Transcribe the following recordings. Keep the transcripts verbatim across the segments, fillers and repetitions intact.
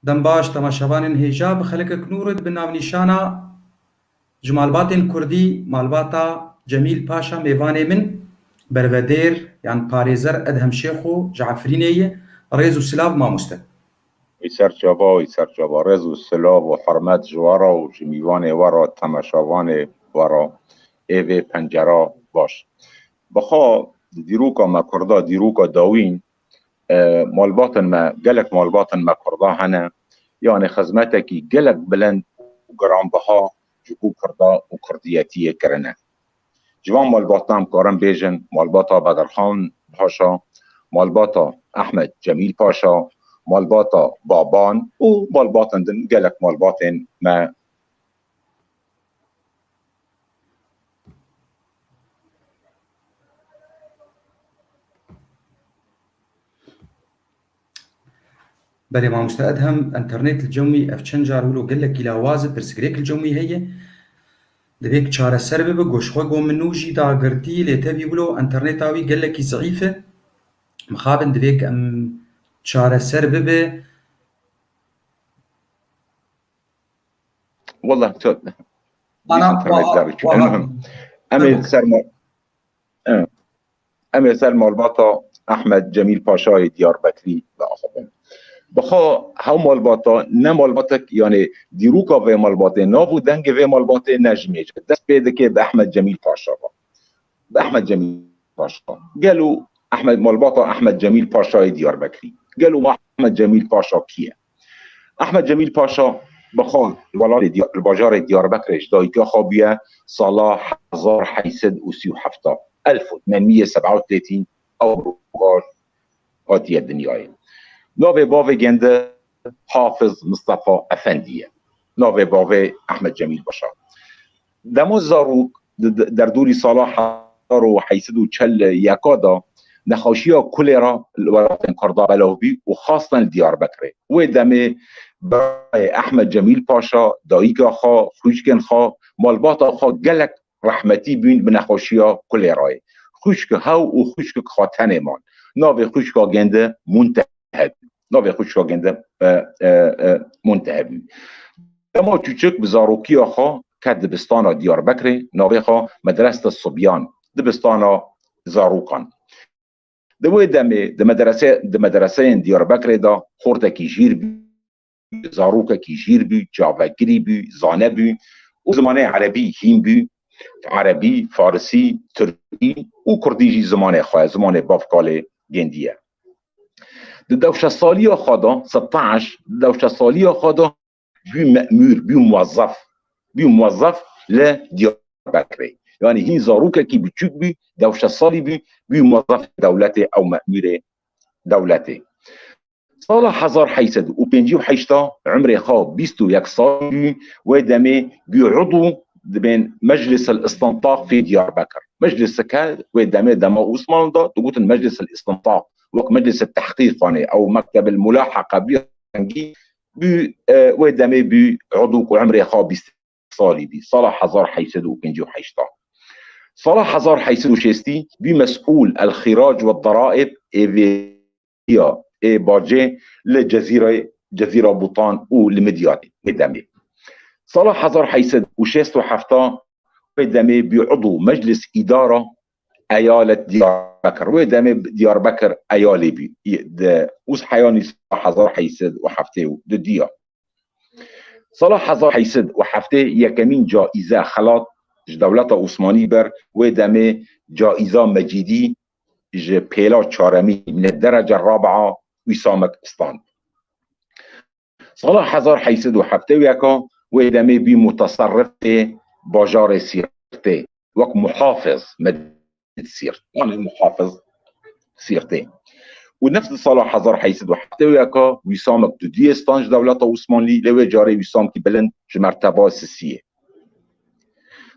Dem baş, temaşevanên hêja, bi xelekek nû re di bin navnîşana ji malbatên kurdî, malbata Cemîl Paşa mêvanê min, bervedêr yan parêzer Edhem Şêxo ji Efrînê ye. Rêz û silav mamoste. Wî ser çava, wî ser çava. Rêz û silav û hurmet ji we re û ji mîvanê we re, temaşevanê we re ê vê pencera baş. Bixa di dîroka me kurda, dîroka dawîn, e, malbatên me, gelek malbatên me kurda hene, yanê xizmetekî gelek bilind û giranbiha ji bo kurda û kurdiyetiyê kirine. Ji van malbatan em karin bêjin, malbata Bedirxan Paşa, malbata Ehmed Cemîl Paşa, malbata Baban û malbatên din, gelek malbatên me. Belê mamoste Edhem, enternet li cem wî ev çend car wilo gelekî lawaz e, pirsgirêk li cem wî heye. Divê çareser bibe, goşxwe go min nû jî dagirtî, lê tevî wilo enterneta wî gelekî zeîf e. Mixabin divê em çareser bibe. Wallah, tu Ana, internet wa-, derçû. Wa-, Em ê ser ma-, em, em ê ser malbata Ehmed Cemîl Paşayê Diyarbekirî biaxivin. Bixa hew malbata, ne malbatek, yanê dîroka vê malbatê, nav û dengê vê malbatê ne ji mêj e. Dest pê dike bi Ehmed Cemîl Paşa ve. Bi Ehmed Cemîl Paşa. Gelo Ehmed, malbata Ehmed Cemîl Paşayê Diyarbekirî. Gelo Ehmed Cemîl Paşa kî ye? Ehmed Cemîl Paşa bi xwe li welatê Diya-, li bajarê Diyarbekirê ji dayika xwe bûye sala hezar heyt sed û sî û heft, elf û themaniye seb'a û tletin, ew roja hatiye dinyayê. Navê bavê gende Hafiz Mistefa Efendî ye. Navê bavê Ehmed Cemîl Paşa. Dema zarok di, di, derdorî sala hezar û heyt sed û çel yeka de nexweşiya kulêra li welatên Kurda belav bî û xastan li Diyarbekirê. Wê demê birayê Ehmed Cemîl Paşa, dayika xwe, xwişkên xwe, malbata xwe gelek rehmetî bûn bi nexweşiya kulêrayê. Xwişk hew û xwişkek xwe tenê man. Navê xwişka gende Muntehe bû. Navê xwişka gende, e, e, e, Muntehe bû. Dema çûçik bi zarokiya xwe ket dibistana Diyarbekirê, navê xwe Medreste Sibyan, dibistana zarokan. Di wê demê di medrese, di medreseyên Diyarbekirê de xortekî jîr bû, zarokekî jîr bû, çavegirî bû, zane bû û zimanê erebî hîn bû, erebî, farisî, tirkî û kurdî jî zimanê xwe ye, zimanê bavkalê gêndî ye. Di dewşesaliya xwe de, setaş, di dewşesaliya xwe de bû memûr, bû muwezzef, bû muwezzef li Diyarbekirê. Yanî hîn zarokekî biçûk bû, dewşesalî bû, bû muwezzef dewletê ew memûrê dewletê. Sala hezar heyt sed û pêncî û heşt de umrê xwe bîst û yek sal bû, wê demê bû udû dibên Meclis el-Îstintaq fê Diyarbekir. Mecliseke wê demê dema Osmanlı de digotin Meclis el-Îstintaq, wek Meclis el-Tehqîq anê, ew Mekteb el-Mulaheqe bû rengî bû, e, wê demê bû udû ku umrê xwe bîst salî bî. Sala hezar heyt sed û pêncî û heşt. Sala hezar heyt sed û şêstî bî mes'ûl el-xîrac ve deraib ê vê ya ê bacê li Cezîrê, Cezîra Botan û li Midyatê wê demê. Sala hezar heyt sed û şêst û heft wê demê bî udû Meclis Îdara Eyalet Diyarbekir. Wê demê Diyarbekir eyalê bî. Di Ûsheyanî sala hezar heyt sed û heftê û du diya. Sala hezar heyt sed û heftê yekemîn caîze xelat ji dewleta Osmanî ber, wê demê caîza Mecîdî ji pêla çaremî, min derece rabia, Wîsamek stand. Sala hezar heyt sed û heftê û yek wê demê bî muteserrifê bajarê Sîrtê, wek muhafiz, Sîrt. Yanî muhafiz Sîrtê. Û nefs di sala hezar heyt sed û heftê û yek Wîsamek duduyê stand ji dewleta Osmanlî, lê wê carê Wîsamkî bilind ji merteba sisiyê.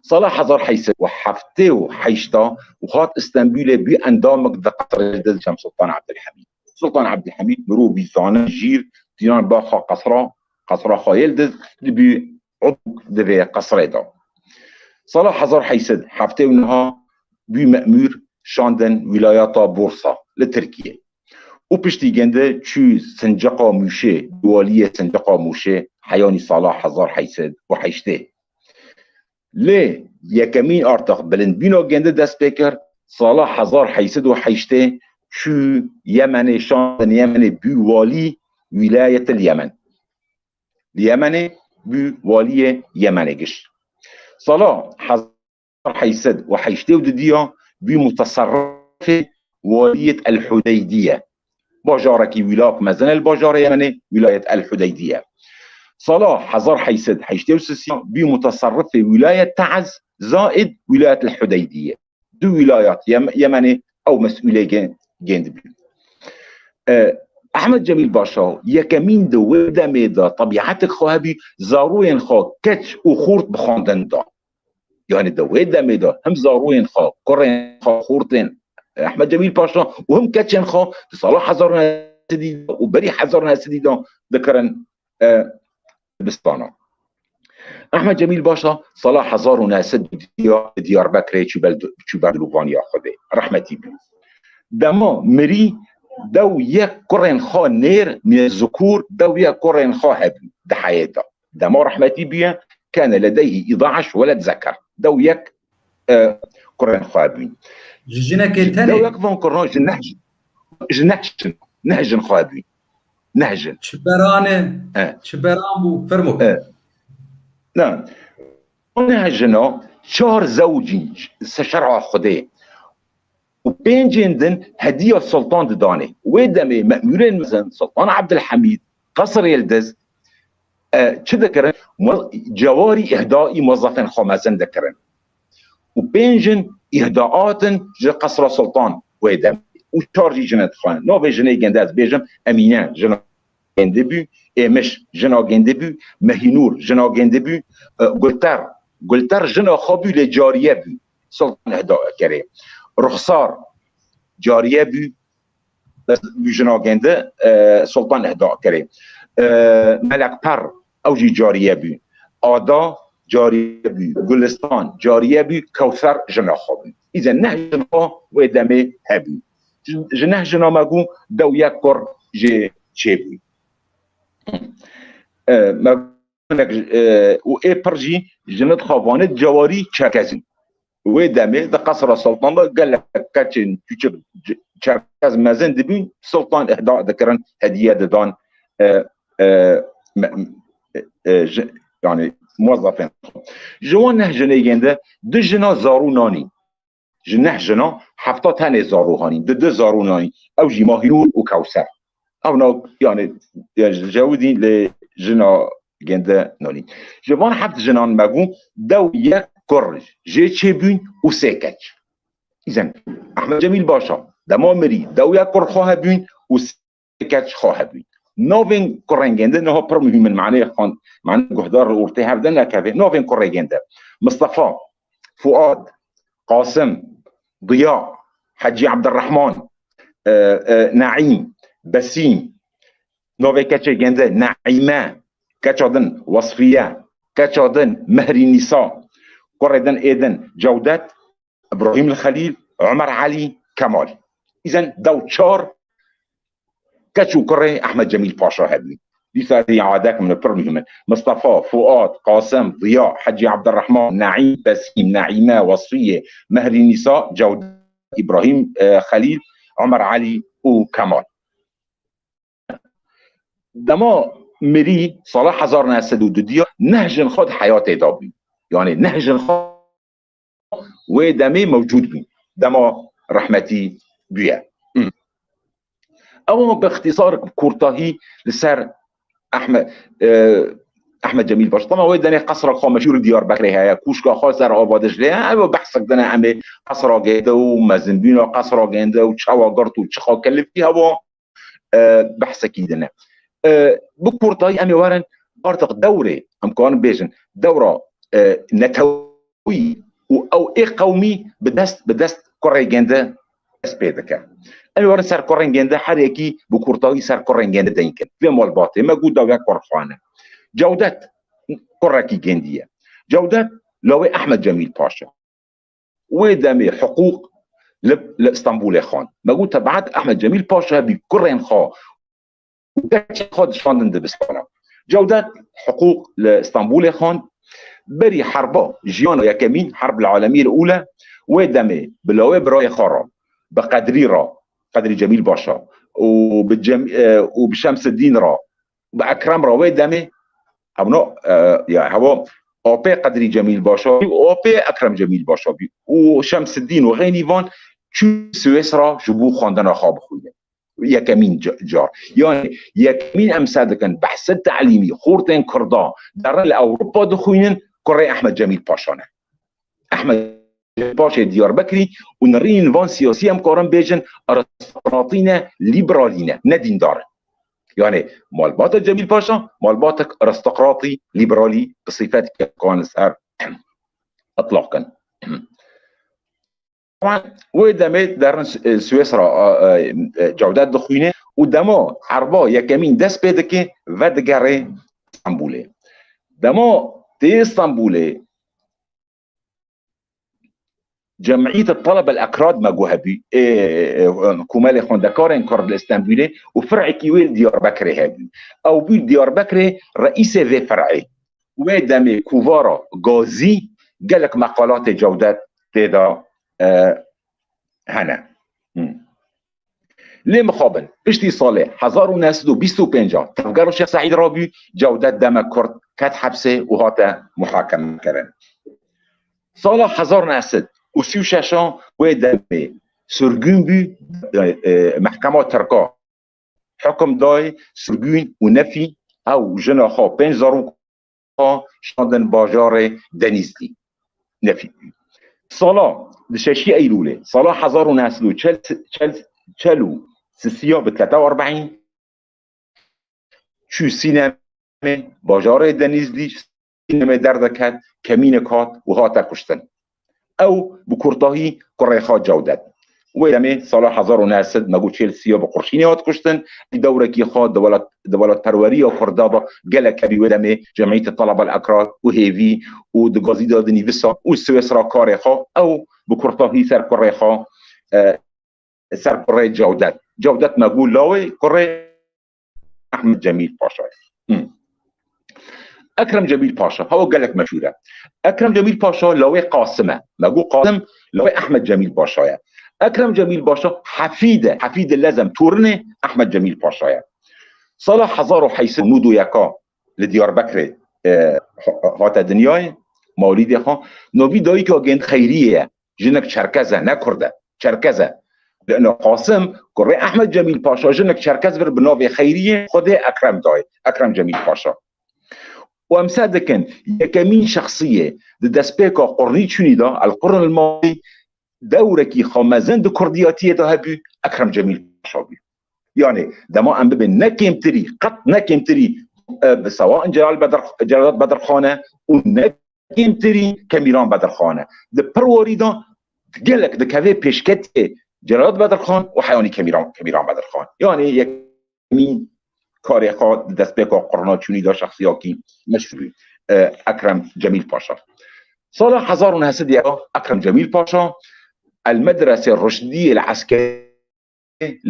Sala hezar heyt sed û heftê û heşt û hat Stenbûlê bû endamek di qesrê Yildiz cem Sultan Ebdilhemîd. Sultan Ebdilhemîd mirovî zane, jîr, diyan baxa qesra, qesra xwe Yildiz, dibû udk di vê qesrê de. Sala hezar heyt sed heftê û neh bû memûr şandin wîlayeta Bursa li Tirkiyê. û piştî gende çû Sinceqa Mûşê, waliyê Sinceqa Mûşê, heyanî sala hezar heyt sed û heştê. Lê yekemîn artix bilindbîna gende dest pê kir, sala hezar heyt sed û heştê çû Yemenê, şandin Yemenê, bû walî wîlayetil Yemen. Li Yemenê bû waliyê Yemenê giş. Sala hezar heyt sed û heştê û didiya bû muteserrifê waliyet El Hudeydiye. Bajarekî wîlak mezin e li bajarê Yemenê, wîlayet El Hudeydiye. Sala hezar heyt sed heştê û sisiya bû muteserrifê wîlayet Te'ez, zaid wîlayet El Hudeydiye. Du wîlayat Yem-, Yemenê ew mesûlê gê-, gêndibû. E, Ehmed Cemîl Paşa yekemîn di wê demê de tebîetek xwe hebî, zarûyên xwe keç û xort bi xwendin da. Yani di wê demê de him zarûyên xwe, kurên xwe, xortên Ehmed Cemîl Paşa û him keçên xwe di sala hezar û neh sed û berî hezar û neh sed dikirin, e, dibistana. Ehmed Cemîl Paşa sala hezar û neh sed û deh di Diyarbekirê çû bel-, çû ber dilûvaniya Xwedê. Rehmetî bû. Dema mirî dew yek kurên xwe nêr, min zikûr, dew yek kurên xwe hebû di heyê de. Dema rehmetî bûye, kene ledeyhî îdaş weled zeker. Dew yek, e, kurên xwe bûn. Ji jinekê tenê? Dew yek van kurna ji neh, ji neh jin, neh jin xwe bûn. Neh jin. Çi beran e? E. Çi beran bû? Fermo. E. Ne. O neh jina çar zewcîn se şer'a Xwedê. û pêncên din hediya Sultan didanê. Wê demê memûrên mezin, Sultan Abdulhamîd, Qesr Yildiz, e, çi dikirin? Mu-, cewarî îhdaî muwezzefên xwe mezin dikirin. Û pêncin îhdaat in ji Qesra Sultan wê demê. Û çar jî jinê dixwin. Navê jinê gende ez bêjim Emîne, jina gende bû, Êmiş jina gende bû, Mehînûr jina gende bû, e, Gulter, Gulter jina xwe bû lê cariye bû. Sultan îhda kerê. Ruxsar cariye bû, bû jina gende, e, Sultan îhda kerê. E, Melekper, ew jî cariye bû. Ada cariye bû. Gulistan cariye bû. Kewser jina xwe bû. Îze neh jina xwe wê demê hebû. Ji, ji neh jina me got dew yek kur jê çêbû. E, me hinek, e, û ê pir jî ji nid xwe vanê cewarî çerkez in. Wê demê di Qesra Sultan de gelek keçên çûçik c-, çerkez mezin dibûn, Sultan îhda dikirin, hediye didan, e, e, me-, e, ji, yani, muwezzefên. Ji wan neh jinê yên de du jina zarû nanî. Ji neh jina hefta tenê zarû hanîn, di du zarû nanîn. Ew jî Mahînûr û Kewser. Ew nav, yani, yani, Cewidî lê jina gende nanîn. Ji van heft jinan me bû, dew yek kur jê çêbûn û sê keç. Îzen, Ehmed Cemîl Paşa, dema mirî, dew yek kur xwe hebûn û keç xwe hebûn. Navên kurên gende niha pir muhîm in, manê xan, manê guhdar li ortê hev de nekeve. Navên kurê gende. Mistefa, Fuad, Qasim, Diya, Hecî Abdurrahman, e, e, Naîm, Besîm, navê keçê gende, Naîme, keça din, Wasfiye, keça din, Mehrî Nîsa, kurê din ê din, Cewdet, Îbrahîm Xelîl, Omer Elî, Kemal. Îzen dew çar keç û kurê Ehmed Cemîl Paşa hebûn. Dîsa rîadek min pir muhîm in. Mistefa, Fuad, Qasim, Diya, Hecî Abdurrahman, Naîm, Besîm, Naîme, Wasfiye, Mehrî Nîsa, Cewdet, Îbrahîm, e, Xelîl, Omer Elî û Kemal. Dema mirî sala hezar neh sed û du diya neh jin xwe di heyatê de bûn. Yani neh jin xwe wê demê mewcûd bûn. Dema rehmetî bûye. Hı. Ew bi ixtîsar, bi kurtahî li ser Ehme-, e, Ehmed Cemîl Paşa. Tema wê demê qesra xwe meşhûr Diyarbekirê heye, kûşka xwe ser ava Diclê heye. Ew behsek dine em ê qesra gende û mezinbûna qesra gende û çawa girt û çiqa kelifî hewa. E, behsekî dine. E, bi kurtayî em ê werin artık dewrê, em karin bêjin, dewra, e, netewî û ew ê qewmî bi dest, bi dest kurê gende dest pê dike. Em ê werin ser kurên gende, her yekî bi kurtayî ser kurên gende deyn kin. Vê malbatê me got dew yek kurxane. Cewdet kurekî gêndî ye. Cewdet lawê Ehmed Cemîl Paşa. Wê demê hiqûq li, li Stenbolê xwend. Me got tebiet Ehmed Cemîl Paşa bî kurên xwe û keçên xwe dişandin dibistana. Cewdet hiqûq li Stenbolê xwend. Berî herba jiyana yekemîn, Herb el Alemî el Ûle, wê demê bi lawê birayê xwe re, bi Qedrî re, Qedrî Cemîl Paşa û bi Cem-, e, û bi Şemsiddîn re, bi Ekrem re wê demê, hewna, e, ya, hewa apê Qedrî Cemîl Paşa bî û apê Ekrem Cemîl Paşa bî û Şemsiddîn û xeynî van çû Swêsra ji bo xwendina xwe bixwînin. Yekemîn ca-, car. Yani yekemîn em ser dikin behsê telîmî xortên Kurda derin li Ewropa dixwînin, kurê Ehmed Cemîl Paşa ne. Ehmed Cemîl Paşê Diyarbekirî û nirîn van siyasî em karin bêjin aristokratî ne, lîberalî ne, ne dîndar in. Yani malbata Cemîl Paşa, malbatek aristokratî, lîberalî bi sifetkî kan li ser itlaq kin. Wê demê derin Swêsra, e, e, Cewdet dixwîne û dema herba yekemîn dest pê dike, vedigere Stenbolê. Dema tê Stenbolê, Cemîyet Talebe el Ekrad me got hebû, ê, ê, ê, Komelê Xwendekarên Kurd li Stenbolê û fir'ekî wê li Diyarbekirê hebû. Ew bû Diyarbekirê reîsê vê fir'ê. Wê demê kovara Gazî gelek meqalatê Cewdet tê de, e, hene. Hı. Lê mixabin, piştî salê hezar û neh sed û bîst û pênc a tevgera Şêx Seîd rabû, Cewdet demek kurt ket hepsê û hate muhakemekirin. Sala hezar û neh sed û sî û şeş a wê demê sirgûn bû, e, e, mehkema Tirka hukum dayê sirgûn û nefî ew jina xwe pênc zarok xwe şandin bajarê Denîzlî. Nefî. Sala di şeşî Eylûlê, sala hezar û neh sed û çel, çel, çel û sisiya bi tleta û erbîn çû sînemê bajarê Denîzlî, sînemê derdeket, kemînek hat û hate kuştin. Ew bi kurtahî kurê xwe Cewdet. Wê demê sala hezar û neh sed me got çêl siya bi qurşînê hat kuştin. Dewrekî xwe di welat, di welatperweriya Kurda de gelek hebî wê demê Cemîyetê Talebe el Ekrad û Hêvî û di gazî de dinivîsa û Swêsra karê xwe ew bi kurtahî ser kurê xwe, e, ser kurê Cewdet. Cewdet me got lawê kurê Ehmed Cemîl Paşa ye. Hı. Ekrem Cemîl Paşa, hewa gelek meşhûr e. Ekrem Cemîl Paşa lawê Qasim e. Me got Qasim lawê Ehmed Cemîl Paşa ye. Ekrem Cemîl Paşa hefîd e, hefîd e lezem, torinê Ehmed Cemîl Paşa ye. Sala hezar û heyt sed û nod û yek a li Diyarbekirê, e, ha-, hate dinyayê, mawlîdê xwe. Navî dayika gênd Xeyrîye ye. Jinek Çerkez e, ne Kurd e. Çerkez e. Lê ina Qasim, kurê Ehmed Cemîl Paşa, jinek Çerkez vir bi navê Xeyrîye Xwedê Ekrem dayê. Ekrem Cemîl Paşa. Û em ser dikin, yekemîn şexsiyê di destpêka qurnî çûnî de, el qurn el madî, dewrekî xwe mezin di kurdiyatiyê de hebû, Ekrem Cemîl Paşa bû. Yani, dema em bibin ne kêmtirî, qet ne kêmtirî, e, bi Sewa Celal Bedir, Celat Bedirxan e û ne kêmtirî Kemîran Bedirxan e. Di pir warî de gelek dikeve pêşketiyê Celat Bedirxan û heyanî Kemîran, Kemîran Bedirxan. Yani yekemîn karê xwe di destpêka qurna çûnî de şexsiyakî meşhûr bû, e, Ekrem Cemîl Paşa. Sala hezar û neh sed û yek Ekrem Cemîl Paşa El Medrese Ruşdiyê El Eskerî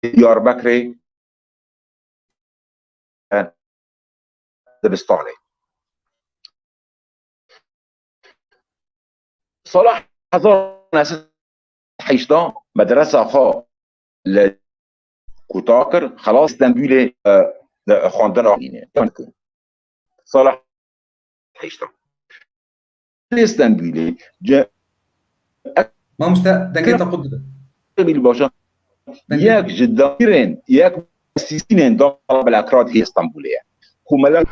Diyarbekirê dibistanê. Sala hezar neh sed heyşta medresa xwe li kuta kir, xelas Stenbûlê, e, e, xwendina xwe. Sala heyşta. Stenbûlê, ce-, Mamoste, dengê te qut dibe. Cemîl Başar, Dengê yek ji dayirên, yek muesisînên Dawla Belakrat hê Stenbûlê ye. Ku Mela-,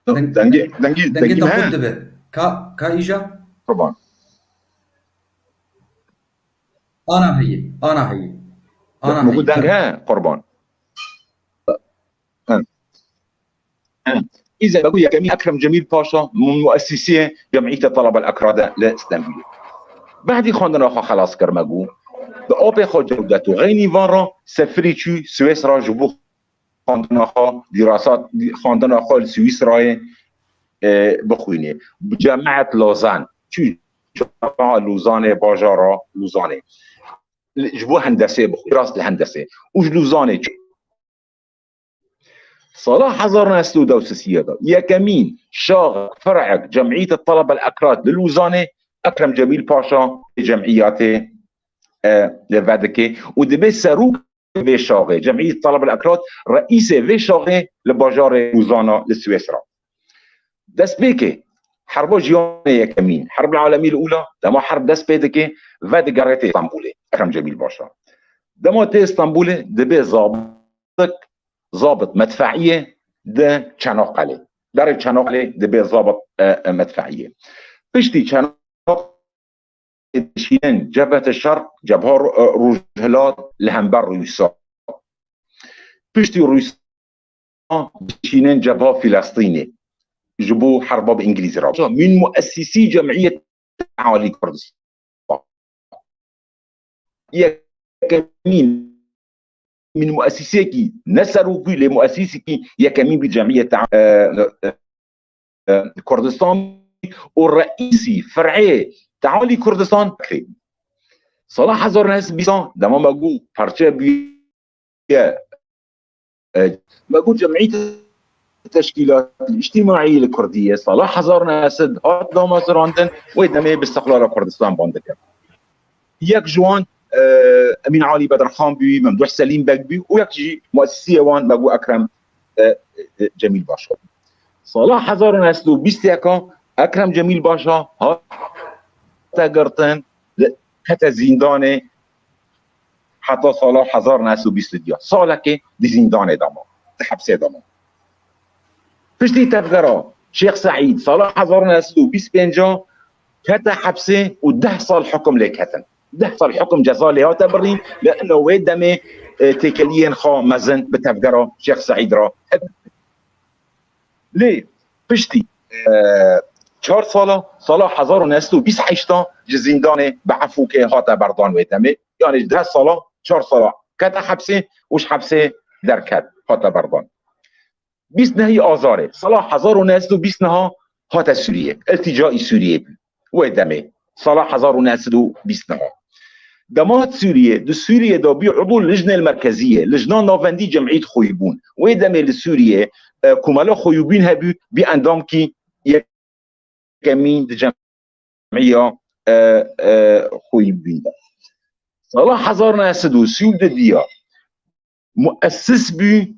Deng-, dengê, deng-, dengê, dengê dengê te me qut he? Dibe. Ka, ka îja? Qurban. Ana heye, ana heye. Ana heye. Deng he, qurban. He. He. Îze me got yekemîn Ekrem Cemîl Paşa, mu-, muesîsiyê Cemîyeta Talaba el Ekrad e li Stenbulê. Behdî xwendina xwe xelas kir me got. Bi apê xwe Cewdet û Xeynî van re sefirî çû Swêsra ji bo xwendina xwe, dîrasat, xwendina xwe li Swîsrayê, e, bixwînê. Bi Cemaet Lozan çû çaxa Lûzanê, bajara Lûzanê. Ji bo hendesê bixwe, rast li hendesê. Û ji Lûzanê çû. Sala hezar û neh sed û deh û sisiyê de yekemîn şaxek, fer'ek, Cemîyet Talebe el Ekrad li Lûzanê, Ekrem Cemîl Paşa cemiyatê, e, vedike û dibe serok vê şaxê, Cemîyet Talebe el Ekrad, reîsê vê şaxê li bajarê Lûzana li Swêsra. Destpêkê herba ciyanê yekemîn, Herb el Alemî el Ula, dema herb dest pê dike, vedigerê tê Stenbolê, Ekrem Cemîl Paşa. Dema tê Stenbolê dibe zabit, zabit medfeiyê di Çanakkale. Berê Çanakkale dibe zabit, e, e, medfeiyê. Piştî Çanakkale dişînin Cebhete Şerq, Cebha Ro-, e, Rojhilat li hember Rûsa. Piştî Rûsa dişînin Cebha Filistînê ji bo herba bi Îngilîz re. Min muessisî Cemiyet Alî Kurdistan. Yekemîn min muessisêkî, ne serokî, lê muessisîkî yekemîn bî Cemiyet, e, e, e, Kurdistan û reîsî fer'ê Tealî Kurdistan kirî. Sala hezar û neh sed û bîst, dema me got parçe bûye, e, me got Cemîyet Teşkîlat Îctimaî li Kurdî ye, sala hezar û neh sed hat damezrandin, wê demê bi Îstiqlala Kurdistan ban dike. Yek ji wan, e, Emîn Alî Bedirxan bû, Memduh Selîm Beg bû û yek jî muessisiyê wan me got Ekrem, e, e, Cemîl Paşa bû. Sala hezar û neh sed û bîst û yek Ekrem Cemîl Paşa hate girtin, li, kete zîndanê heta sala hezar û neh sed û bîst û du. Salekê di zîndanê de ma, di hepsê de ma. Piştî tevgera Şêx Seîd, sala hezar û neh sed û bîst û pênc kete hepsê û deh sal hukum lê ketin. Deh sal hukum ceza lê hate birîn, li ino wê demê, e, têkeliyên xwe mezin bi tevgera Şêx Seîd re hebin. Lê piştî, e, çar sala, sala hezar û neh sed û bîst û heşt ji zîndanê bi efûkê hate berdan wê demê. Yanî ji deh sala, çar sala kete hepsê û ji hepsê derket, hate berdan. Bîst nehî Azarê, sala hezar û neh sed û bîst neh hate Sûriyê, îltîcaî Sûriyê bû. Wê demê, sala hezar û neh sed û bîst neh. Dema hat Sûriyê, di Sûriyê de bî udû Lijnel Merkeziyê, Lijna Navendî Cemîyet Xoyîbûn. Wê demê li Sûriyê, e, komela Xoyîbûn hebû, bî endamkî yekemîn di cemîya, e, e, Xoyîbûn de. Sala hezar neh sed û sî û du diya muessis bû,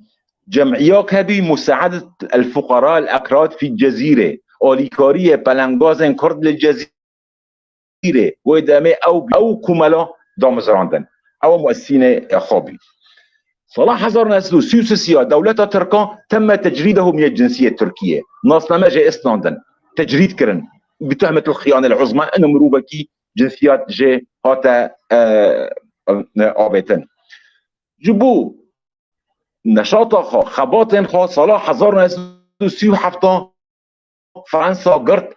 cemiyek hebî, Musaedet el Fuqara el Ekrad fî Cezîre, alîkariyê pelengazên Kurd li Cezîrê. Wê demê ew, ew komela damizrandin. Ew muessînê xwe bî. Sala hezar neh sed û sî û sê ya dewleta Tirka temme tecrîdehu mine cinsiyê Tirkiye. Nasname jê isnandin. Tecrîd kirin. Bi tuhmetil xiyane el uzma, ino mirovekî cinsiyet jê hate, e, e, avêtin. Ji bo neşata xwe, xebatên xwe sala hezar neh sed û sî û heft Fransa girt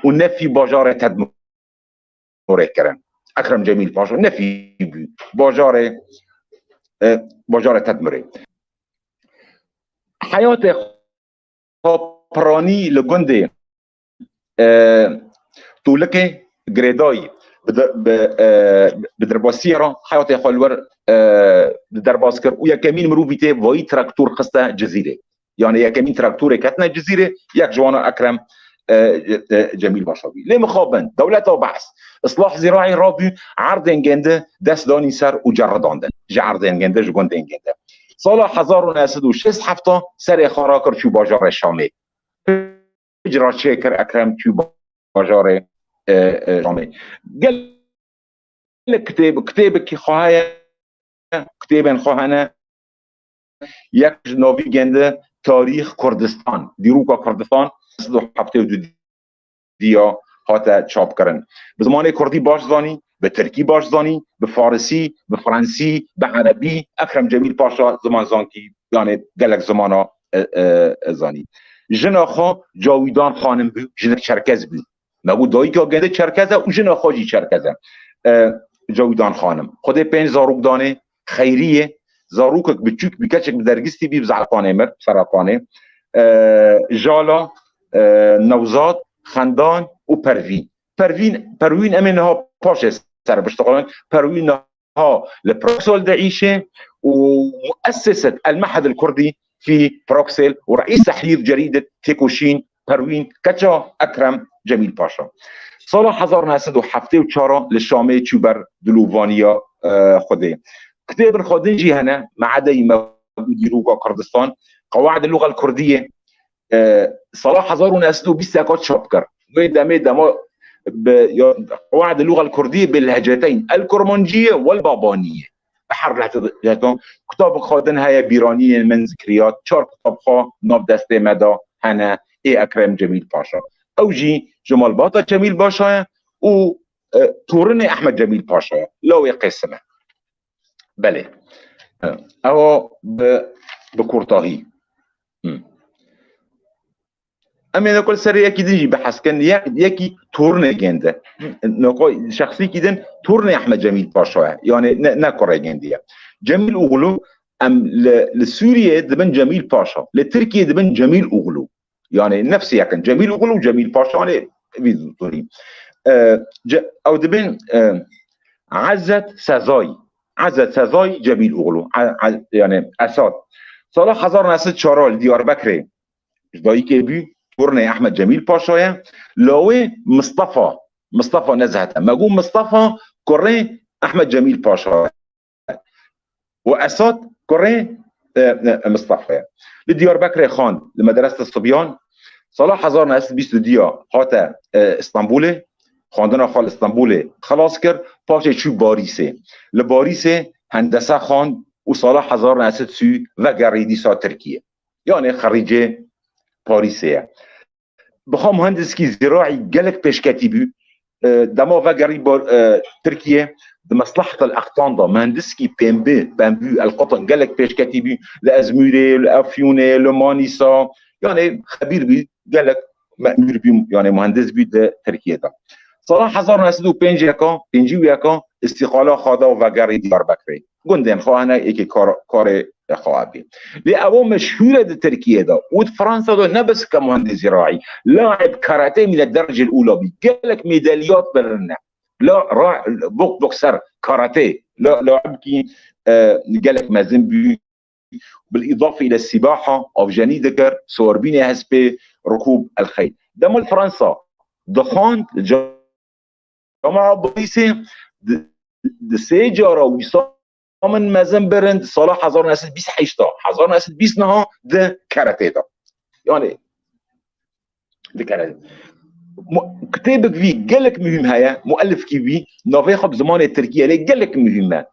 û nefî bajarê Tedmurê kirin. Ekrem Cemîl Paşa nefî bû bajarê, e, bajarê Tedmurê. Heyatê xwe piranî li gundê, e, Tûlikê girêdayî. Bi de-, bi, e, bi derbasiyê re heyatê xwe li wir, e, derbas kir û yekemîn mirovî tê vayî traktor xiste Cizîrê. Yanî yekemîn traktorê ketine Cizîrê, yek ji wana Ekrem, e, e, Cemîl Paşa bî. Lê mixabin, dewleta Be's, Islah Zîraî rabû, erdên gêndi dest danî ser û cerridandin. Ji erdên gêndi, ji gundên gêndi. Sala hezar û neh sed û şêst heft serê xwe rakir çû bajarê Şamê. Hicra çêkir Ekrem çû bajarê, e, e, Şamê. Gelek kitêb, kitêbekî xwe heye, kitêbên xwe hene. Yek ji navî gêndi Tarîx Kurdistan, Dîroka Kurdistan, sed û heftê û du diya hate çapkirin. Bi zimanê kurdî baş zanî, bi tirkî baş zanî, bi farisî, bi fransî, bi erebî, Ekrem Cemîl Paşa ziman zankî, yanê gelek zimana, e, e, zanî. Jina xwe Cawîdan Xanim bû, jinek çerkez bû. Me bû dayika gêndi çerkez e û jina xwe jî çerkez e. E, Cawîdan Xanim. Xwedê pênc zarok danê, Xeyriyê, zarokek biçûk bî, keçek bi dergistî bî, bi Zerqanê mir, Serakanê. E, Jala, e, Newzad, Xendan û Pervîn. Pervîn, Perwîn em ê niha paşê ser biştixulin. Perwîn niha li Proksol diîşe û muesseset El Mehed El Kurdî fî Proksel û reîs tehrîr cerîdet Têkoşîn Perwîn keça Ekrem Cemîl Paşa. Sala hezar neh sed û heftê û çar li Şamê çû ber dilovaniya, e, Xwedê. Kitêbin xwe din jî hene, Me'edeyî me û dîroka Kurdistan, Qewaid Luxel Kurdiyê, e, sala hezar û neh sed û bîst eka çap kir. Wê demê dema bi, ya, Qewaid Luxel Kurdiyê bi lehceteyn, el Kurmanciyê wel Babaniyê. Bi her lehçe, lehçetan. Kitabek xwe din heye, Bîraniyên min zikiriyat, çar kitab xwe nav destê me de hene, ê Ekrem Cemîl Paşa. Ew jî ji malbata Cemîl Paşa ye û, e, torinê Ehmed Cemîl Paşa ye. Lawê Qêsim e. Belê. E, ewa bi, bi kurtahî. Hı. Em ê nekul serê yekî din jî behs kin, yek, yekî tornê gênde. Noko şexsîkî din tornê Ehmed Cemîl Paşa ye. Yani ne, ne kurê gêndî ye. Cemîl Oğlu, em li, li Sûriyê dibin Cemîl Paşa, li Tirkiyê dibin Cemîl Oğlu. Yani nefsî yekin. Cemîl Oğlu û Cemîl Paşa, yani vî zûrî. E, ce, ew dibin, e, Ezzet Sezay. Ezzet Sezay Cemîl Oğlu. E, e, yani Esad. Sala hezar neh sed çar li Diyarbekirê ji dayikê bû, tornê Ehmed Cemîl Paşa ye. Lawê Mistefa, Mistefa Nezhet e. Me got Mistefa kurê Ehmed Cemîl Paşa ye. Û Esad kurê, e, e, Mistefa ye. Li Diyarbekirê xwend, li Medrese Sibyan. Sala hezar neh sed bîst û du ya hate, e, Stenbolê. Xwendina xwe li Stenbolê xilas kir. Paşê çû Parîsê. Li Parîsê hendese xwend û sala hezar neh sed sî vegerî dîsa Tirkiyê. Yani xerîcê Parîsê ye. Bi xwe muhendiskî zîraî gelek pêşketî bû. E, dema vegerî bar, e, Tirkiye, di Meslahet El Ektan de muhendiskî pêmbî, pembû, El Qutn gelek pêşketî bû. Li Ezmûrê, li Efyûnê, li Manîsa, yani xebîr bû, gelek memûr bû, yani muhendis bû di Tirkiye de. Sala hezar neh sed û pêncî yeka, pêncî û yeka, îstîqala xwe da û vegerî Diyarbekirê. Gundên xwe hene, yekê kar, karê xwe bî. Lê ewa meşhûr e di Tirkiye de û di Fransa de, ne bes ke muhendê zîraî, laib karate mîne dercil ûla bî. Gelek medalyat birine. La, ra, bok, bokser, karate. La, laibkî, e, gelek mezin bû. Bil îdafe ile sîbaha, avjenî dikir, sorbînê hespê, rikûb el xeyl. Dema li Fransa dixwand, li Cama Parîsê di, di sê cara wisa min mezin birin di sala hezar neh sed bîst heşt de, hezar neh sed bîst niha di karatê de. Yani di karatê. Mu-, kitêbek vî gelek muhîm heye, muellifkî vî navê xwe bi zimanê tirkî ye, lê gelek muhîm e.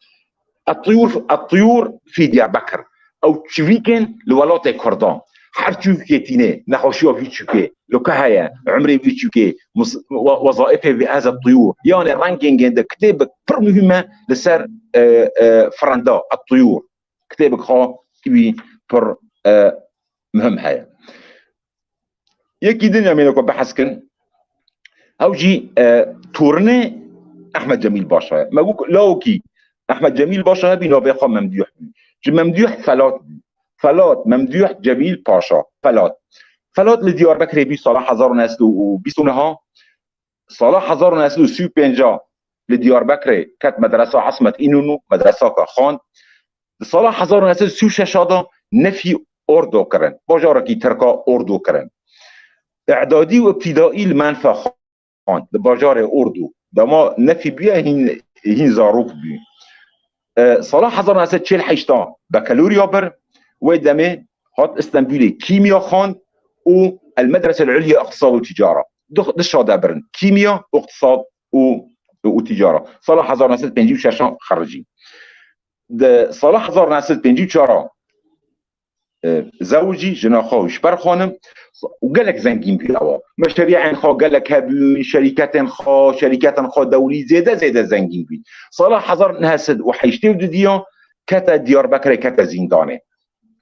At-tuyur, at-tuyur fî Diyarbekir. Ew çivîkên li welatê Kurdan. Her çivîkê tînê, nexweşiya vî çivîkê, li ku heye, umrê vî çivîkê, mus-, we-, wezaîfê vî ez at-tuyur. Yani rengên gênde kitêbek pir muhîm e li ser, e, e, firenda at-tuyur. Kitêbek xwe wî pir, e, muhîm heye. Yekî din em ê ku behs kin, ew jî, e, torinê Ehmed Cemîl Paşa ye. Me got lawikî Ehmed Cemîl Paşa hebî, navê xwe Memdûh bû. Ji Memdûh Felat bû. Felat, Memdûh, Cemîl Paşa, Felat. Felat li Diyarbekirê bû sala hezar û neh sed û bîst û neh. Sala hezar û neh sed û sî û pênc li Diyarbekirê ket medresa Esmet Înûnû, medresaka xwend. Di sala hezar û neh sed û sî û şeş de nefî Ordo kirin. Bajarekî Tirka Ordo kirin. Îdadî û îbtîdaî li Menfa xwend, di bajarê Ordo. Dema nefî bûye hîn, hîn zarok bû. E, sala hezar neh sed çil heşt bekalorya bir, wê demê hat Stenbolê kîmya xwend û El Medrese El Ulya Îqtisad û Ticara. Du, du şade birin. Kîmya, îqtisad û, û ticara. Sala hezar neh sed pêncî û şeş xericî. Di sala hezar neh sed pêncî û çar, e, zewicî, jina xwe ji ber xwanim û gelek zengîn bû ewa. Meşeriyên xwe gelek hebûn, şerîketên xwe, şerîketên xwe dewlî zêde zêde zengîn bû. Sala hezar neh sed û heştê û du diya kete Diyarbekirê, kete zîndanê.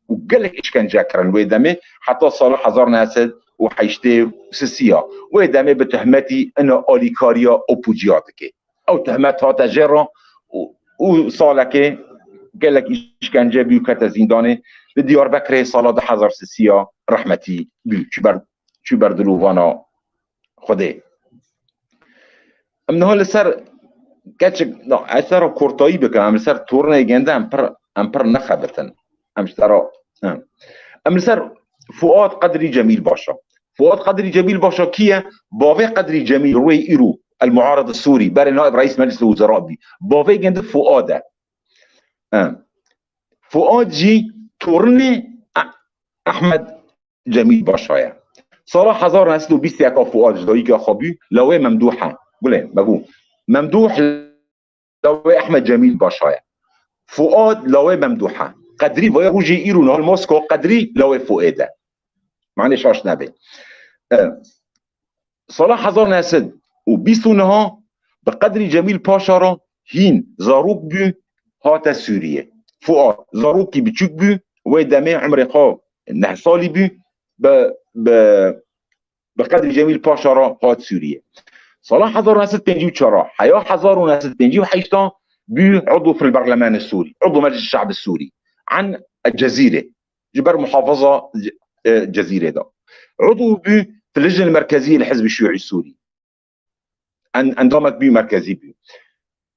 Û gelek îşkence kirin wê demê, heta sala hezar neh sed û heştê û sisiya. Wê demê bi tehmetî ina alîkariya opûciya dike. Ew tehmet hate jê re û, û salekê gelek îşkence bû, kete zîndanê. Li Diyarbekirê sala du hezar sisiya rehmetî bû. Çû ber, çû ber dilovana Xwedê. Em niha li ser keçik, no, ez ser kortayî bikim, em li ser tornê gende em pir, em pir nexebitin. Em ji te re, em. Em li ser Fuad Qedrî Cemîl Başa. Fuad Qedrî Cemîl Başa kî ye? Bavê Qedrî Cemîl rûyê îro, el muarid Sûrî, berê naib reîs Meclis Wezera bî. Bavê gende Fuad e. Em. Fuad jî tornê E-, Ehmed Cemîl Başa ye. Sala hezar neh sed û bîst û yek Fuad ji dayika xwe bû, lawê Memdûh e. Gulê, me bû. Memdûh lawê Ehmed Cemîl Başa ye. Fuad lawê Memdûh e. Qedrî vaya rojê îro niha li Mosko Qedrî lawê Fuad e. Manê şaş nebe. E, Sala hezar neh sed û bîst û neh bi Qedrî Cemîl Paşa re hîn zarok bû, hate Sûriyê. Fuad zarokî biçûk bû, wê demê umrê xwe neh salî bû, bi, bi, bi Qedrî Cemîl Paşa re hat Sûriyê. Sala hezar neh sed pêncî û çar, heya hezar neh sed pêncî û heşt bû udû fil berlemanê Sûrî, udû Meclis Şe'b Sûrî. An Cezîrê. Ji ber muhafaza, e, Cezîrê de. Udû bû fi Lijnel Merkezî li Hizbê Şiûî Sûrî. En-, endamek bû, merkezî bû.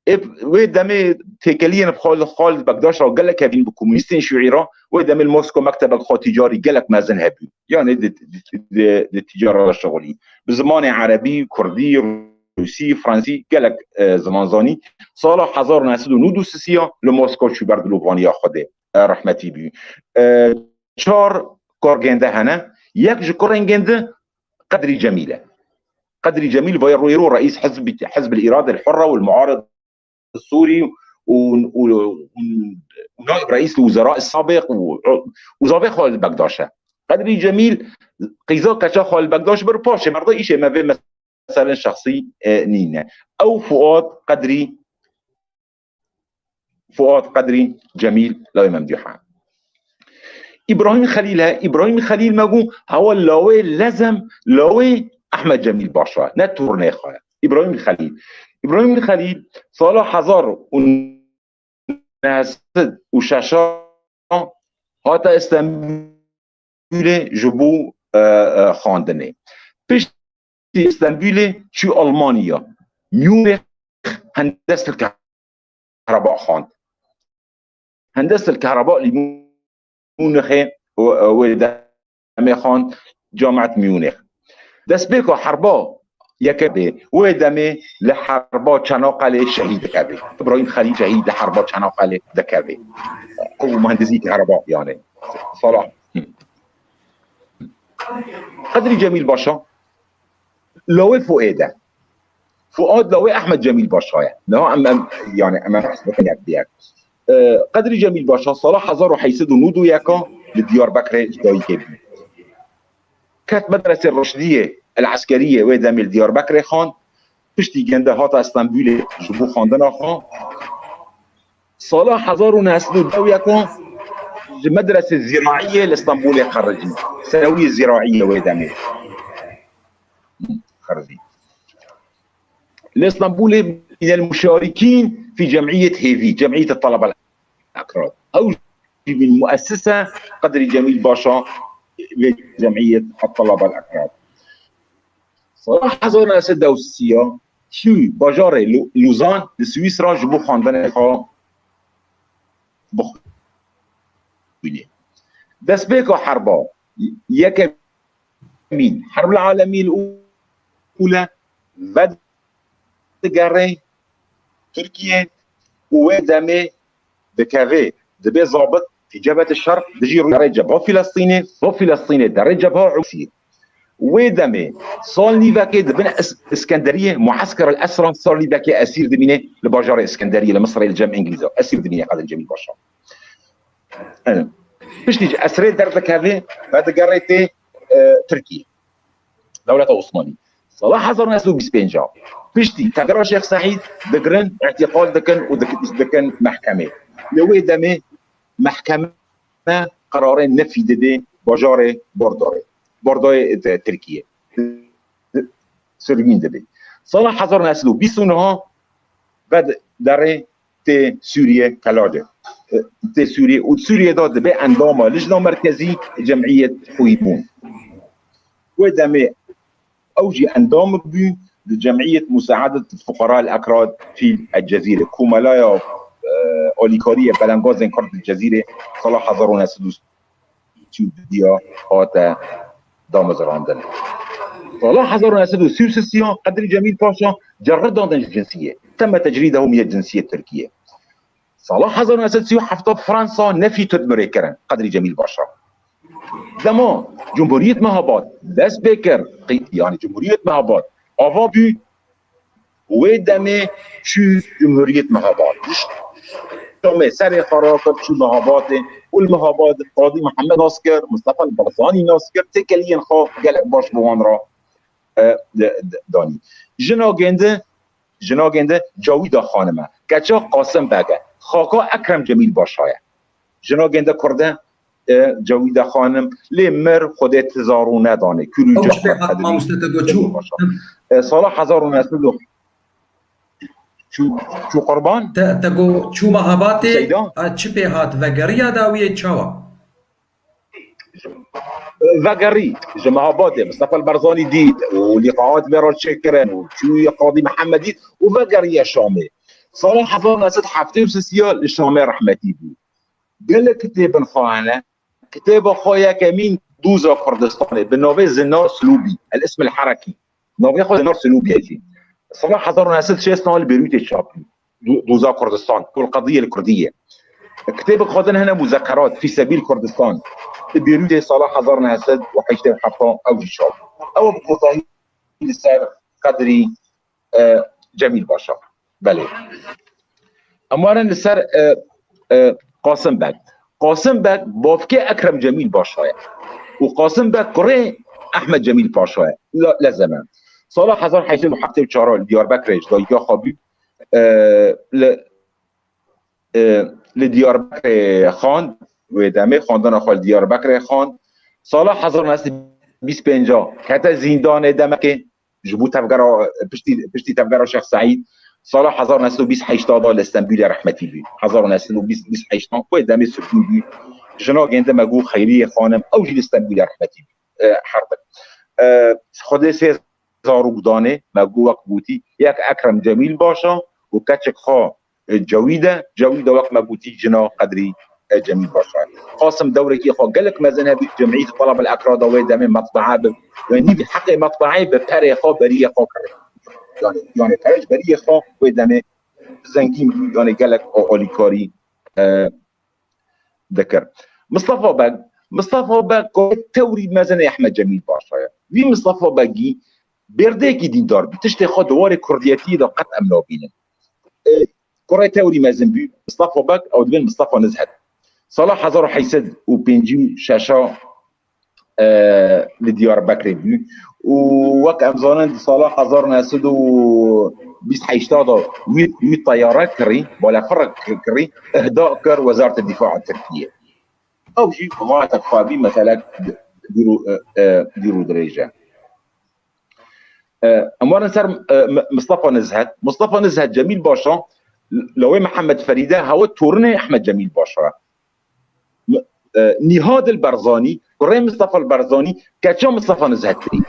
Ê, wê demê têkeliyên xwe li Xalid Bekdaş re gelek hebîn bi komûnîstên şiûî re, wê demê li Mosko mektebek xwe tîcarî gelek mezin hebû. Yanî di, di, di, di tîcara re şixulî. Bi zimanê erebî, kurdî, rûsî, fransî, gelek, e, ziman zanî. Sala hezar neh sed û nod û sisiya li Mosko çû ber dilovaniya Xwedê, e, rehmetî bû. E, çar kargênde hene. Yek ji kurên gênde Qedrî Cemîl e. Qedrî Cemîl vaya rûyê îro reîs hizb, Hizb el-Îrade el-Hurre û el-Muarid Sûrî û, û, û, û naib reîs li wezera sabiq û, û zavê Xalid Bekdaş e. Qedrî Cemîl qîza keça Xalid Bekdaş bir paşê merda îşê me vê meselên şexsî, e, nîne. Ew Fuad Qedrî Fuad Qedrî Cemîl lawê Memdûh e. Îbrahîm Xelîl he, Îbrahîm Xelîl me got, hewa lawê lezem, lawê Ehmed Cemîl Başa, ne tornê xwe ye. Îbrahîm Xelîl. Îbrahîm Xelîl sala hezar û neh sed û şeş hate Stenbûlê ji bo, e, e, xwendinê. Piştî Stenbûlê çû Almanya. Munîx Hendesel Kehreba xwend. Hendesel Kehreba li Munîxê û, e, wê demê xwend Camiet Munîx. Destpêka herba yeke bê, wê demê li herba Çanaqqalê şehîd dikeve. Îbrahîm Xelîl şehîd li herba Çanaqqalê dikeve. Ew muhendisî kehreba yani. Sala. Qedrî Cemîl Başa, lawê Fuad e. Fuad lawê Ehmed Cemîl Başa ye. Niha em, em, yani em, em behs bikin yek bi yek. E, Qedrî Cemîl Başa sala hezar û heyt sed û nod û yek li Diyarbekirê ji dayikê bû. Ket medresê Rişdiyê el Eskeriyê wê demê li Diyarbekirê xwend. Piştî gende hate Stenbûlê ji bo xwendina xwe. Sala hezar û neh sed û deh û yek ji medresê Zîraiyê li Stenbûlê xerijî. Senewiyê Zîraiyê wê demê xerijî. Li Stenbûlê min el-muşarikîn fî cemiyet hêvî, cemiyet talebe el-ekrad. Ew jî min muessise Qedrî Cemîl Başa vê cemiyet talebe el-ekrad. Sala hezar neh sed û sî çû bajarê Lu-, Luzan li Swîsra ji bo xwendinê xwe bixwîne. Destpêka herba yekemîn, Herbul Alemî Ûle, vedigere Tirkiye û wê demê dikeve, dibe zabit fi cebhete şer, dijî rûyê derê cebha Filistînê, bo Filistînê derê cebha Usî. Wê demê sal nîvekê dibin Es-, Iskenderiyê, muesker el esra, sal nîvekê esîr dimîne li bajarê Iskenderiyê, li Misirê, li cem Îngilîza. Esîr dimîne Qedrî Cemîl Başa. Piştî ji esrê derdikeve, vedigere tê, e, Tirkiyê. Dewleta Osmanî. Sala hezar neh sed û bîst pênc, piştî tevgera Şêx Seîd digirin, îtîqal dikin û dik-, dikin mehkemê. Li wê demê mehkeme qerarê nefî dide bajarê Bordoyê. Bordoyê de Tirkiyê. Sirgûn dibe. Sala hezar neh sed û bîst û neh ve derê tê Sûriye Kelade. Tê Sûriye û Sûriye de dibe endama Lijna Merkezî Cemiyet Xwîbûn. Wê demê ew jî endamik bû di Cemiyet Musaedet Fuqara el Ekrad fî el Cezîre, Komelaya, e, Alîkariyê Belengazên Kurd di Cezîrê, sala hezar û neh sed û sî û duya hate damezrandin. Sala hezar û neh sed û sî û sê ya Qedrî Cemîl Paşa cerre dadin ji cinsiyê. Temme tecrîdehu mîne cinsiyê Tirkiyê. Sala hezar û neh sed û sî û heft Fransa nefî Tirk mirê kirin, Qedrî Cemîl Paşa. Dema Cumhuriyet Mehabad dest pê kir, qî-, yani Cumhuriyet Mehabad ava bû, wê demê çû Cumhuriyet Mehabad. Şamê serê xwe rakir, çû Mehabadê û li Mehabad Qadî Mihemed nas kir, Mistefa Barzanî nas kir, têkeliyên xwe gelek baş bi wan re, e, de, de, danî. Jina gêndi, jina gêndi Cawîda Xanim e. Keça Qasim Beg e. Xaka Ekrem Cemîl Paşa ye. Jina gêndi Kurd e, e, Cawîda Xanim, lê mir Xwedê ti zarû nedane. Kül û Ew çi pê hat, mamoste, te got çû? E, sala hezar û neh sed û çû, çû qurban? Te, te got çû Mehabatê? Seyda? A, çi pê hat? Vegeriya dawiyê çawa? Vegerî, ji Mehabadê Mistefa Barzanî dît û lîqaat vê re çêkirin û çû Qadî Mihemed dît û vegeriye Şamê. Sala hezar neh sed heftê û sê ya li Şamê rehmetî bû. Gelek kitêbên xwe hene. Kitêba xwe yekemîn Doza Kurdistanê bi navê Zinar Silûbî, El Ism El Herekî. Navê xwe Zinar Silûbî ye jî. Sala hezar neh sed şêst li Bêrûtê çap bû. Do-, Doza Kurdistan, ku li qediyê li kurdî ye. Kitêbek xwe din hene Muzekerat fî sebîl Kurdistan. Li Bêrûtê sala hezar neh sed û heştê û heft ew jî çap bû. Ew bi kotahî li ser Qedrî, e, Cemîl Paşa. Belê. Em werin li ser, e, e, Qasim Beg. Qasim Beg bavkê Ekrem Cemîl Paşa ye. Û Qasim Beg kurê Ehmed Cemîl Paşa ye. La, lezeme. Sala hezar heşt sed û heftê û çar li Diyarbekirê ji dayika xwe bû. E, li, e, li Diyarbekirê xwend, wê demê xwendina xwe li Diyarbekirê xwend. Sala hezar neh sed bîst pênc kete zîndanê demekê. Ji bo tevgera, piştî, piştî tevgera Şêx Seîd, sala hezar neh sed û bîst heşt de li Stenbolê rehmetî bû. Hezar neh sed û bîst, bîst heşt, wê demê sirgûn bû. Jina gêndi me got Xeyriyê Xanim, ew jî li Stenbolê rehmetî bû. E, her tim. E, Xwedê sê zarok danê, me got wek gotî, yek Ekrem Cemîl Paşa û keçik xwe e, Cewîd e. Cewîd e wek me gotî jina Qedrî, e, Cemîl Paşa ye. Qasim dewrekî xwe gelek mezin hebû, Cemîyet Talab el Ekrad wê demê metbaa bi, wê nîvî heqê metbaayê bi perê xwe beriyê xwe kir. Yani, yani pere ji beriyê xwe wê demê zengîn bû, yani gelek a-, alîkarî, e, dikir. Mistefa Beg, Mistefa Beg ku tewrî mezin ê Ehmed Cemîl Paşa ye. Vî Mistefa Begî bêrdeyekî dîndar bû. Tiştê xwe di warê kurdiyetiyê de qet em nabînin. E, kurê tewrî mezin bû, Mistefa Beg, ew dibên Mistefa Nizhet. Sala hezar û heşt sed û pêncî û şeş e, li Diyarbekirê bû. Û wek em zanin, di sala hezar neh sed û bîst heşt de wî, wî teyare kirî, balefirek kirî, ihda kir Wezareta Dîfa Tirkiye. Ew jî xebatek xwe bî, meselek dîr û, e, e, dîr û dirêj e. E, em werin ser, e, M-, Mistefa Nizhet. Mistefa Nizhet, Cemîl Paşa, Lawê Mihemed Ferîde, hewe torunê Ehmed Cemîl Paşa. M-, e, Nîhad el Barzanî, kurê Mistefa el Barzanî, keça Mistefa Nizhet bû.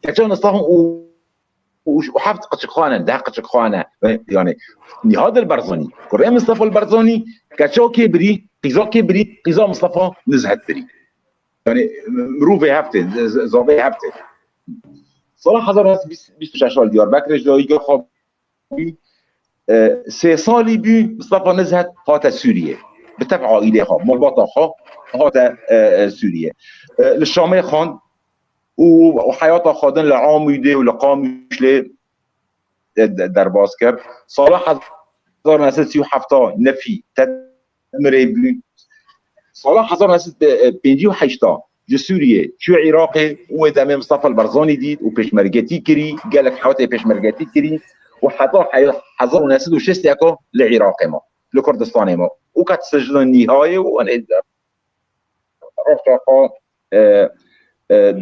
Keça Mistefa û, û, û heft qiçik xwe ne, deh qiçik xwe ne. E, yani, Nîhad el Barzanî, kurê Mistefa el Barzanî, keça kê birî, qîza kê birî, qîza Mistefa Nizhet birî. Yani, mirovê heftê, z-, z-, zavê heftê. Sala hezar neh sed bîst, bîst û şeş li Diyarbekirê ji dayika xwe bû, e, sê salî bû, Mistefa Nizhet hate Sûriyê. Bi tev aîlê xwe, malbata xwe hate, e, e, Sûriyê. E, li Şamê xwend û, û heyata xwe din li Amûdê û li Qamûşlê, e, de-, derbas kir. Sala hezar neh sed sî û heft nefî Tedmirê bû. Sala hezar neh sed pêncî û heşt ji Sûriyê çû Iraqê û wê demê Mistefa Barzanî dît û pêşmergetî kirî, gelek hewtê pêşmergetî kirî û heta he-, hezar û neh sed û şêst li Iraqê ma, li Kurdistanê ma. Û ket sicna Nîhayê û, yani, rewşa xwe, e, e,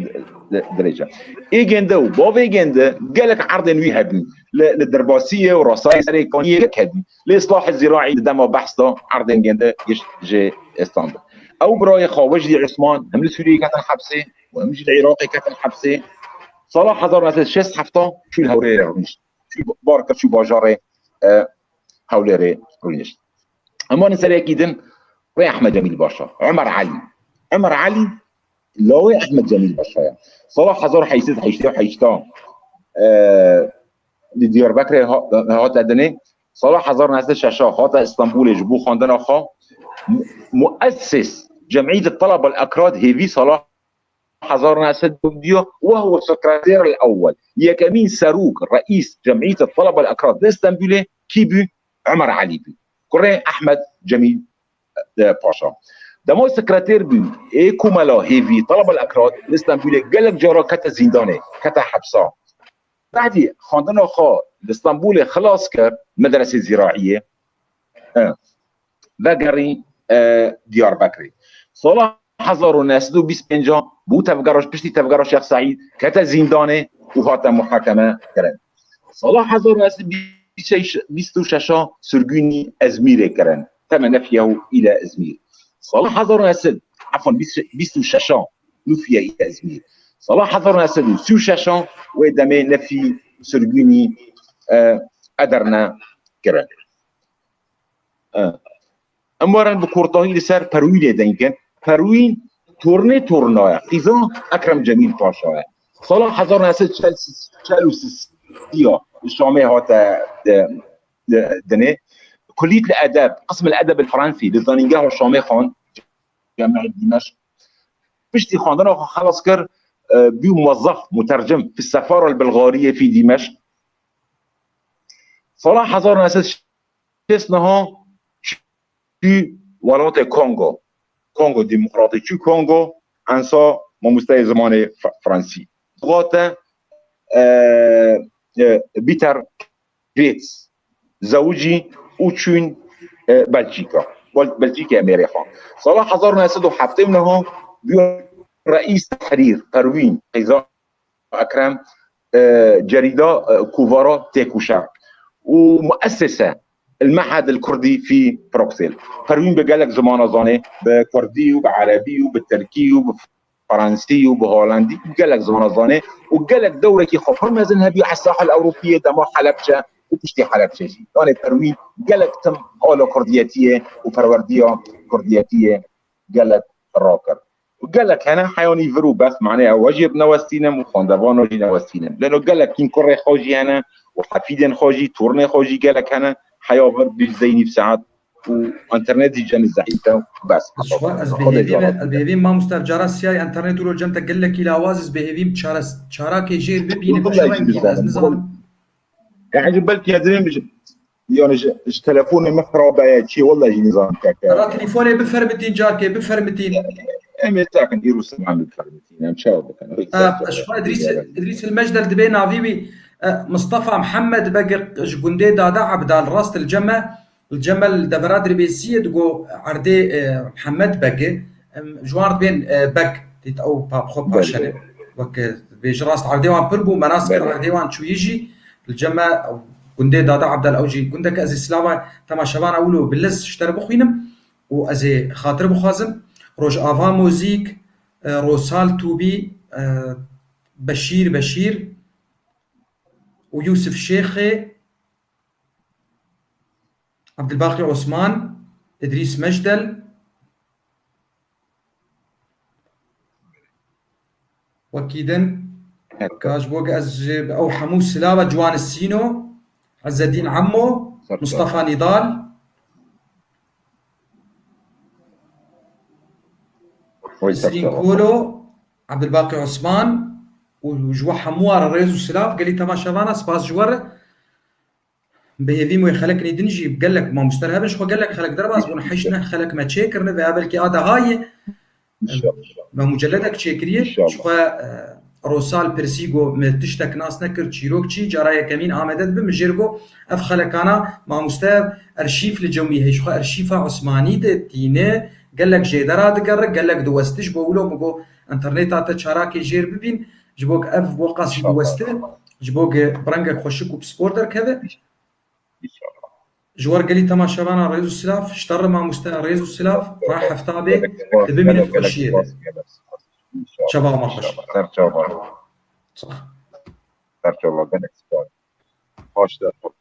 di-, dirêje. Ê gênde û bavê gênde gelek erdên wî hebûn. Li, li Dirbasiyê û Rasayê serê Kaniyê gelek hebûn. Lê Islahê Zîraî di dema behs de erdên gênde giş jê stand. Ew birayê xwe Wecdî Usman him li Sûriyê ketin hepsê û him jî li Iraqê ketin hepsê. Sala hezar û neh sed û şêst heft çû li Hewlêrê rûnişt. Çû bar kir, çû bajarê, e, Hewlêrê rûnişt. Em wan serê yekî din rê Ehmed Cemîl Paşa, Ömer Elî. Ömer Elî lawê Ehmed Cemîl Paşa ye. Sala hezar û heşt sed û heştê û heşt, e, li Diyarbekirê ha-, hate dinê. Sala hezar û neh sed û şeş hate Stenbolê ji bo xwendina xwe. Mu-, muessis Cemîyet Talaba Ekrad hêvî sala hezar û neh sed û newid û du ya, وهو سكرتير الأول. Yekemîn serok, reîs Cemîyet Talaba Ekrad di Stenbolê kî bû? Ömer Elî bû. Kurê Ehmed Cemîl, e, Paşa. Dema sekreter bû, ê komela hêvî Talaba Ekrad li Stenbolê gelek cara kete zîndanê, kete hepsa. Badî xwendina xwe li Stenbolê xilas kir, Medresê Zîraiyê, e, vegerî, e, Diyarbekirê. Sala hezar û neh sed û bîst û pênc bû tevgera, piştî tevgera Şêx Seîd kete zîndanê û hate muhakeme kirin. Sala hezar û neh sed û bîst û şeş sirgûnî Ezmîrê kirin. Teme nefyehu île Ezmîr. Sala hezar û neh sed, efwan, bîst, bîst û şeş nûfiye île Ezmîr. Sala hezar û neh sed û sî û şeş wê demê nefî sirgûnî, e, Ederne kirin. E, em werin bi kurtahî li ser Perwînê deng kin. Perwîn tornê torna ye. Qîza Ekrem Cemîl Paşa ye. Sala hezar neh sed çel û sê ya li Şamê hate, e, e, dinê. Kulît li edeb, qism li edeb el Fransî, li zanîngeha Şamê xwend, Camiet Dimeşq. Piştî xwendina xwe xelas kir, e, bû muwezzef, mutercim, fi sefara el Belgariyê fi Dimeşq. Sala hezar neh sed şêst niha çû welatê Kongo. Kongo Demokratî çû Kongo, ensa mamosteyê zimanê Fra-, Fransî. Dixwate, e, e, Peter Gretz zewicî û çûn, e, Belçîka. Bel-, Belçîkaya mêrê xwe. Sala hezar neh sed û heftê û neh bû reîs tehrîr, Perwîn, qîza Ekrem, e, cerîda, e, kovara Têkoşer û muessise el Mehed el Kurdî fî Bruksel. Perwîn bi gelek zimana zanê, bi kurdî û bi erebî û bi tirkî û bi fransî û bi holandî û gelek zimana zanê û gelek dewrekî xwe pir mezin hebî Esahil Ewropiyê dema Helebçe û piştî Helebçe jî. Yanê Perwîn gelek tim ala kurdiyetiyê û perwerdiya kurdiyetiyê gelek rakir. Û gelek hene heyanî vir û bes, manê ew jî newestînim û xwendevana jî newestînim. Leno gelek hîn kurê xwe jî hene û hefîdên xwe jî, tornê xwe jî gelek hene. Heya vir bîr zey nîv saet û înternet jî cem zehîf e û bes. Ji xwe ez bêhêvî me, ez bêhêvî mamoste, cara siyayê înternet wilo cem te gelekî lawaz, ez bêhêvîm çare-, çarakê jêr bibînim, çawa jî nizanim. Yani belkî ez ê ji, yani ji, ji telefonê min xirabe ye, çi, wele jî nizanim keke. Ra telefonê bifermitîn, carkê bifermitîn. Em ê takin îro siman bifermitîn, em çawa bikin? Ha, ji xwe Idrîs, Idrîs el Mecdel dibê navî wî, e, Mistefa Mihemed Beg ji gundê Dada Ebdal rast li cem me, li cem me li devera Dirbêsiyê digo erdê, e, Mihemed Beg, em, ji wan dibên, e, Beg, dît ew pa-, xwe paşene. Belê. Wek, e, dibêje rast erdê wan pir bû, me nas kir. Belê. Erdê wan çûyî jî, li cem me gundê Dada Ebdal, ew jî gundeke ez ê silava temaşevana wilo bi lez ji te re bixwînim û ez ê xatir bixwazim. Rojava Mozîk, e, Rosal Tûbî, e, Beşîr Beşîr û Yûsif Şêxê, Ebdilbaqî Osman, Idrîs Mecdel, wekî din, Evet. Ka ji bo ez ji ew hemû silava Ciwan Sîno, Ezzedîn Emmo, Ser Mustafa Nîdal, Oy, ser Nesrîn çava. Kolo, Ebdilbaqî Osman û ji we hemû re rêz û silav, gelî temaşevana, spas ji we re. Bi hêvî me wê xelekinê din jî gelek mamoster hebin, ji xwe gelek xelek derbas bûn, heşt neh xelek me çêkirine, vêya belkî a dehayê, İnşallah. Me mucelledek çêkiriye, İnşallah. Ji xwe, e, Rosal pirsî got, me tiştek nas nekir, çîrok çi, cara yekemîn Amedê dibe, min jê re got, ev xelekana mamoste erşîf li cem wî heye, ji xwe erşîfa Osmanî de tîne, gelek jêde radigere, gelek diweste, ji bo wilo min got, înterneta te çarakê jêr bibîn, ji bo ku ev bo qas jî diweste, ji bo ku bi rengek xweşik û pispor derkeve. Ji we re gelî temaşevana rêz û silav, ji te re mamoste rêz û silav, ra hefta bê, di bimînin xweşiyê de. Çava me xweş. Ser çava. Maşallah, gelek spas. Baş derxwe.